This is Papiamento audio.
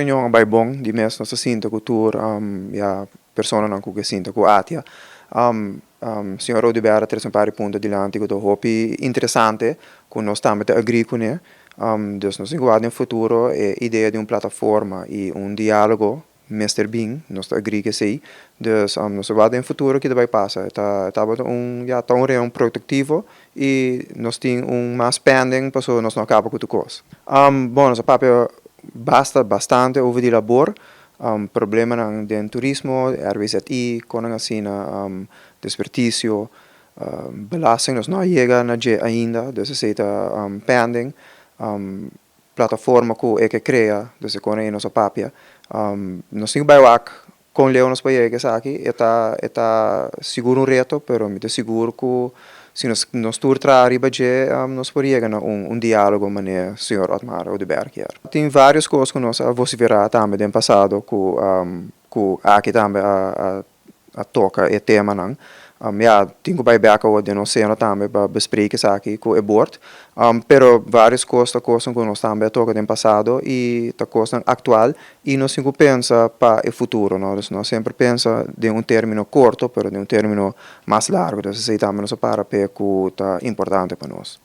Reunion a bay bon, di mes nos a sinta cu tur ya personanan cu ke sinta cu ATIA. Señor Oduber a trece un par di punto dilanti cu ta hopi interesante, cu nos tambe ta agree cune. Dus nos tin cu wak den futuro e idea di un plataforma y un dialogo mester bin, nos ta agree cu esey. Dus nos ta wak den futuro kico ta bay pasa. E tabata un, ya, ta un reunion productivo y nos tin un mas pending pasobra nos no a caba cu tur cos. Bon, nos a papia basta, bastante over di labor, problemanan den turismo, RWZI, conan asina, desperdicio, belasting nos no a yega na dje ainda, dus esey ta pending. Plataforma cu e ke crea, dus e con ey nos a papia. Nos tin cu bay wak con leu nos por yega esaki, e ta sigur un reto, pero mi ta sigur cu si nos tur traha riba dje, nos por yega na un dialogo manera señor Otmar Oduber kier. Tin varios cos cu nos a vocifera tambe den pasado cu aki tambe a toca e temanan. Ja, tin cu bay bek awor den nos seno tambe pa bespreken esaki cu e board. Pero varios cos ta cosnan cu nos tambe a toca den pasado y ta cosnan actual y nos tin cu pensa pa e futuro, no? Dus nos semper pensa den un termino corto, pero den un termino mas largo. Dus esey tambe nos a para pe cu ta importante pa nos.